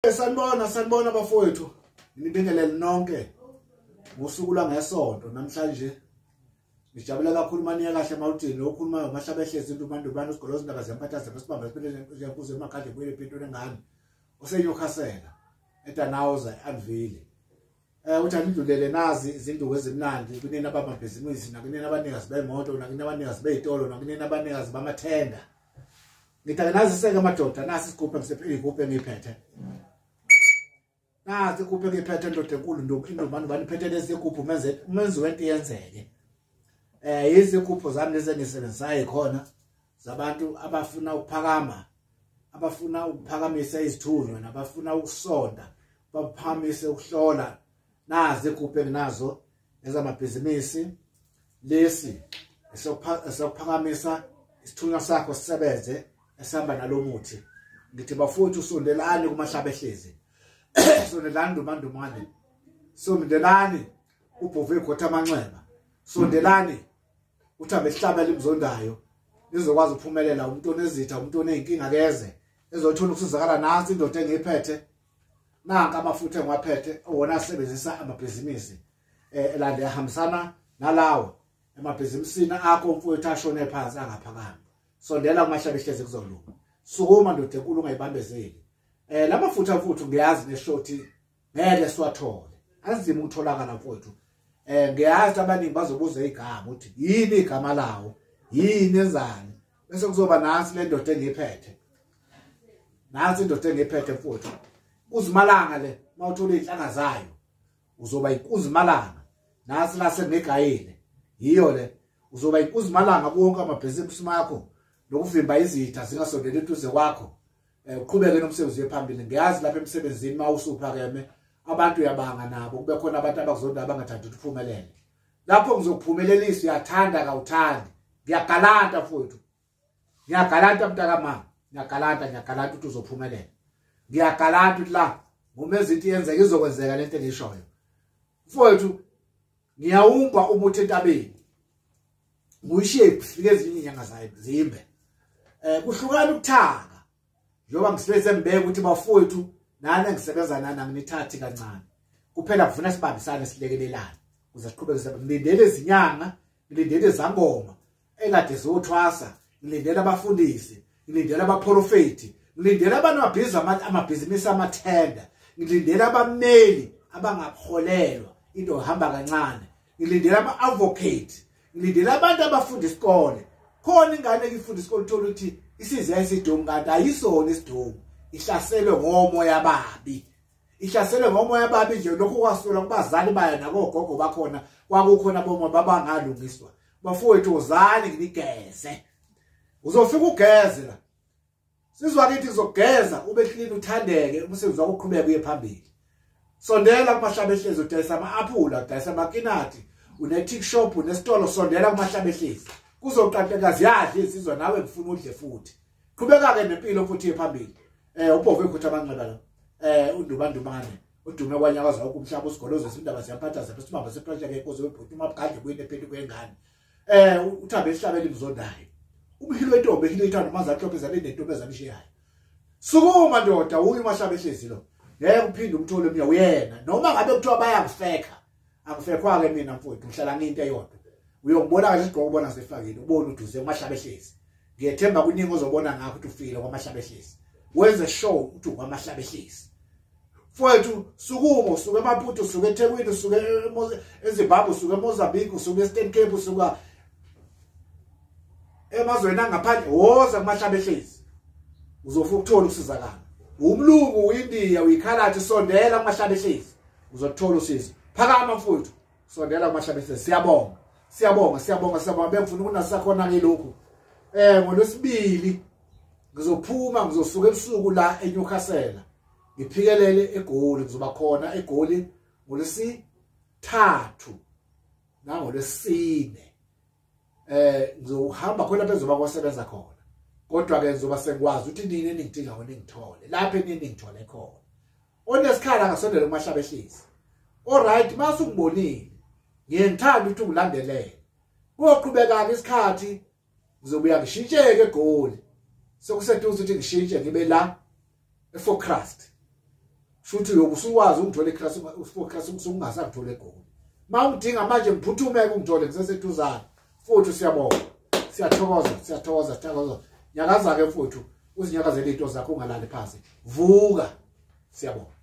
Sanibona, sanibona bafowethu. Nginibingelele nonke ngosuku lwangesonto namhlanje. Ngijabula kakhulu maniya kahle mawuthini okhulumayo mahlabehlezi into uMandubane usigoloza indaba zempatha zesibamba siphele njenkuze emakhadi buyele phintweni engane oseNewcastle eDanawuza eAnvile. Uthi anidlulele nazi izinduku ezimnandi kunini abamabhizinisi nakunini abanikazi bemoto nakunini abanikazi bezitolo nakunini abanikazi bamathenda. Ngithi nazi madoda nasi isigubhu engisiphe engiphethe. Nazi igubhu engiphethe indoda enkulu intombane iphethe lezi igubhu umenzi wento yenzeke. Izigubhu zami lezi engisebenzisayo khona zabantu abafuna ukuphakama, abafuna ukuphakamisa izithunywa nabafuna ukusonda, baphakamise ukuhlola. Nazi igubhu enginazo ezamabhizinisi. Lesi esokuphakamisa isithunywa sakho sisebenze esihamba nalomuthi. Ngithi bafowethu sondelani kumahlabehlezi. Sondelani Ndumandumane, sondelani ubhovu ekhotha amanxeba, sondelani uthambe ihlaba elimzondayo nizokwazi ukuphumelela. Umuntu onezitha, umuntu oneyinkinga keze ezothola ukusizakala. Nansi indoda engiyiphethe, nanka amafutha engiwaphethe wona asebenzisa amabhizinisi elande ahambisana nalawo emabhizinisini akho mfowethu ashone phansi angaphakami. Sondela kumahlabehlezi kuzolunga. Sukuma ndoda enkulu ungayibambezeli. Lamafutha mfowethu ngiyazi neshothi ngeke siwathole, anzima ukutholakala mfowethu. Ngiyazi abaningi bazobuza igama ukuthi yini igama lawo, yini enzani, bese kuzoba nansi le ndoda engiyiphethe, nansi indoda engiyiphethe mfowethu. Uzimalanga le mawuthola izinhlanga zayo uzoba inkuzimalanga. Nansi la sengigayile yiyo le, uzoba inkuzimalanga kuwonke amabhizinisi makho nokuvimba izitha zingasondeli eduze kwakho. Uqhubeke nomsebenzi phambili. Ngiyazi lapha emsebenzini mawusuphakeme abantu uyabanga nabo, kube khona abantu abakuzonda abangathandi ukuthi uphumelele. Lapho ngizokuphumelelisa, uyathanda kawuthandi. Ngiyagalanta mfowethu, ngiyagalanta mntakamama, ngiyagalanta, ngiyagalanta ukuthi uzophumelela. Ngiyagalanta ukuthi la ngomenza into yenzeka izokwenzeka lento engishoyo mfowethu. Ngiyawumba umuthi entabeni nguyishiye kufike ezinye inyanga zayo zimbe. Kuhlukana ukuthaka njengoba ngisebenze ngibeka ukuthi bafowethu nani engisebenza nani anginithathi kancane kuphela, kufuna sibambisane silekelelane ukuze siqhubeke. Ngilindele izinyanga, ngilindele izangoma ekade zothwasa, ngilindele abafundisi, ngilindele abaprofeti, ngilindele abanamabhizinisi amabhizinisi amathenda, ngilindele abameli abangaholelwa into ihamba kancane, ngilindele ama-advocate, ngilindele abantu abafunda isikole. Khona ingane ekifunda isikole uthola ukuthi isize isidomu kanti ayisona isidomu, ihlaselwe ngomoya babi, ihlaselwe ngomoya babi nje. Lokhu kwasula kubazali bayo nakogogo bakhona, kwakukhona bomoya babangalungiswa. Bafowethu uzani nginigeze, uzofika ugeze la sizwa kithi uzogeza ube clean uthandeke, umsebenzi wakho uqhubeke uye phambili. Sondela kumahlabehlezi, udayisa ama-aphula, udayisa amakinati, une-tick shop, unesitolo, sondela kumahlabehlezi kuzoqaqeka ziyadla izizwa nawe ngifuna udle futhi. Qhubeka-ke nempilo futhi iye phambili. Ubhovu ekhutha amanxeba lo, uNdubandumane udume kwanyakaza wonke umhlaba, usigoloza izindaba ziyamphatha zephe sibamba seproject yenkosi webhuti umabgadle kuyini ephethi kwengane. Uthambe ihlaba elimzondayo, umhilo wentombi ehilo ithanda umazi ahlophe zale nentombi ezamishiyayo. Sukuma ndoda, uye umahlabehlezi lo, ngeke uphinde umthole mina uyena. Noma ngabe kuthiwa bayangifekha, angifekhwa-ke mina mfowethu, ngihlala ngiyinto eyodwa. Uyongibona kahle isigqoko ubona sifakile, ubone uduze kumahlabehlezi. Ngiyethemba kuningi ozobona ngakho ukuthi ufile kwamahlabehlezi, wenze show ukuthi ukwamahlabehlezi. Mfowethu sukuma, usuke eMaputo, usuke eThekwini, usuke eZimbabwe, usuke eMozambique, usuke eStern Cape, usuka emazweni angaphandle, woza kumahlabehlezi uzofika ukuthola ukusizakala. Umlungu, uyiNdiya, uyikhaladi, sondela kumahlabehlezi uzothola usizo. Phakama mfowethu, sondela kumahlabehlezi. Siyabonga, siyabonga, siyabonga, siyabonga. Bengifuna ukunasakhona ke lokhu. Ngolwesibili ngizophuma, ngizosuka ebusuku la eNewcastle ngiphikelele eGoli. Ngizoba khona eGoli ngolwesithathu nangolwesine. Ngizohamba khona lapho engizoba kosebenza khona, kodwa ke ngizoba sengikwazi ukuthi nini eningidinga wena ngithole lapho enini ngithole khona. Onesikhala angasondela kumahlabehlezi. Alright, mase ungibonile ngiye ngithanda ukuthi ungilandelele. Kuyoqhubeka isikhathi ngizobuya ngishintsheke eGoli, sekuseduze ukuthi ngishintshe ngibe la eForcrest. Shuthi uyokusukwazi ungithola eclass ufocus usungasakuthola eGoli. Mawungidinga manje ngiphuthume ungithole ngiseseduzane. Futhi siyabonga. Siyathokoza, siyathokoza, siyathokoza. Nyakaza ke mfowethu, uzinyakazele into zakho ungalali phansi. Vuka. Siyabonga.